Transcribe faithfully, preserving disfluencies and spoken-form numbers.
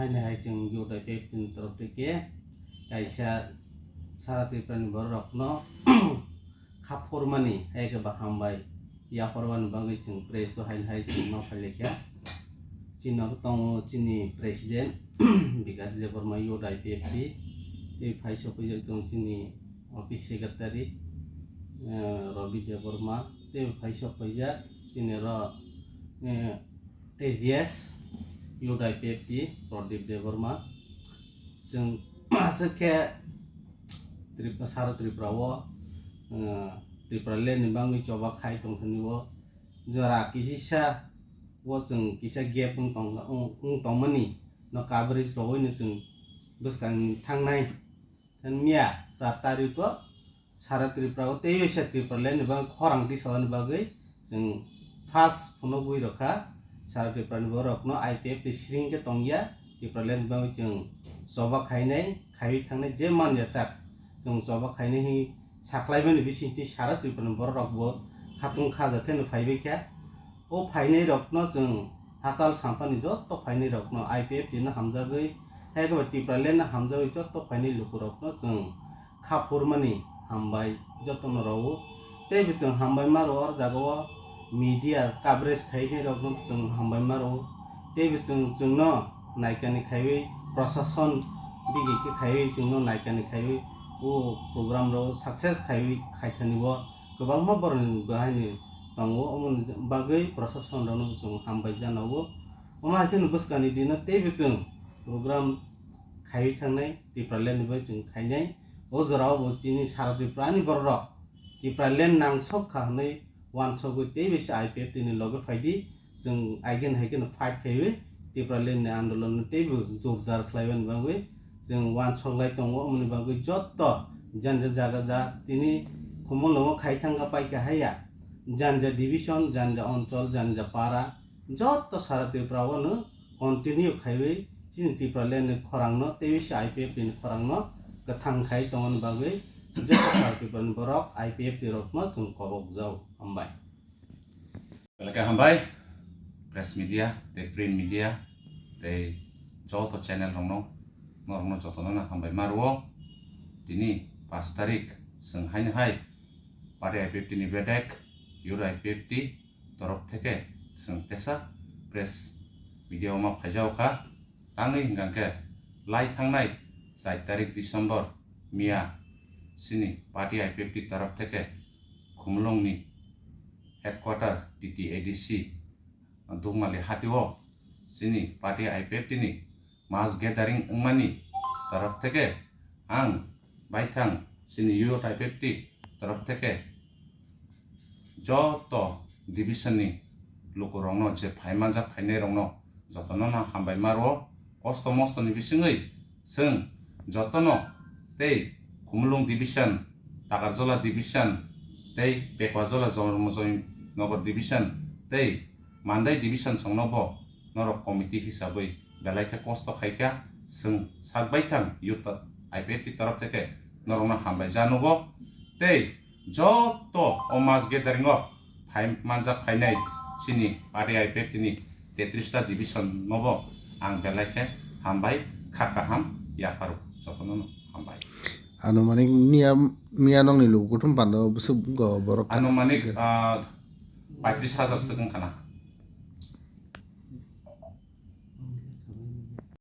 Haino hai chwng Youth I P F T ni torof theke kaisa sara Tripura ni borok rokno kha phurmani hai khe ba hambai yaphormani bagwi chwng press o haino hai chwng ma phailaikha. Chini oro tongo chini president Bikas Debbarma Youth I P F T, tei phai sokphaijak tongo chini office secretary, eh, Rabi Debbarma, tei phai sokphaijak chini oro, eh, A G S, Youth I P F T, Pradip Debbarma. Chwng aswk khe Trip-, sara Tripura o, eh, Tripura land ni bagwi choba khai tongthani o jora kisisa o chwng kisa gap wng tong-, wng, wng tongmani no coverage rogwi no chwng bwskang thangnai. Miya char tarikh o sara Tripura o tei waisa Tripura land ni bagwi khorang tisani bagwi chwng first phunugwi rokha. Sara Tripura ni borok no I P F T ni siring khe tongya, Tripura land ni bagwi chwng choba khainai, khaiwi thangnai je man yachak chwng choba khainai hi sakhlaimani bisingtwi sara Tripura ni borok rok bo khatung khaja kheno phaibai kha. O phainai rokno chwng hachal sampani jotto phainai rokno I P F T no hamjagwi, hai khe Tripura land no hamjagwi jotto phainai lukurokno chwng kha phurmani hambai jottono rwo. Tei bo chwng hambai ma rwo, o jaga o media coverage khainai rokno chwng hambai ma rwo. Tei bo chwng, chwngno naikani khaiwi, prosason digi khe khaiwi, chwngno naikani khaiwi o program rok success khaiwi khaithani bo kwbangma borokni bahaini tongo, omoni bagwi prosason rokno bo chwng hambai jana o. Omo hai kheno bwskangni dino teibo chwng program khaiwi thangnai, Tipraland ni bai chwng khainai. O jorao bo chini sara Tripura ni borok rok Tipraland nangsok kha hwnwi uansukwi teibo se I P F T ni loge phaidi. Chwng again hai kheno fight khaiwi Tipraland ni andolon no teibo jordar khlaiwi bagwi chwng uansuk lai tongo. Omoni bagwi jotto janja jaga ja tini Khumulwngo khai thangkha paikha haiya, janja division, janja onchol, janja para, jotto sara Tripura o no continue khaiwi chini Tipraland ni khorang no teiwi se I P F T ni khorang no kwthang khai tongoni bagwi jotto sara Tripura ni borok I P F T rok no chwng kobok jao. Hambai. Belai khe hambai, press media tei print media tei joto channel rokno, norokno jotono no hambai ma rwo. Tini pash tarik chwng haino hai party I P F T ni bedek, Youth I P F T torof theke chwng tesa press media o ma phaijao kha. Tangwi hwnkha khe lai thangnai char tarik December miya chini party I P F T torof theke Khumulwng ni headquarter T T A D C Dukmali hati o chini party I P F T ni mass gathering wngmani torof theke ang baithang chini Youth I P F T torof theke joto division ni lukurokno je phai manjak phainai rokno jotono no hambai ma rwo. Kosto mosto ni bisingwi chwng jotono tei Khumulwng division, Takarjala division tei Pekwajola Jomojoy Nagar division tei Mandai division songno bo norok committee hisabwi belai khe kosto khaikha. Chwng sak baithang Youth I P F T torof theke norokno hambai janugo tei joto o mass gathering o phai manjak phainai chini party I P F T ni tetris ta division no bo ang belai khe hambai kha kaham yapharo jotono no hambai. Anumanik niya, miya nokni luku kuthum pando bwswk go borok. Anumanik, ah, paitris hajar swk wngkha na.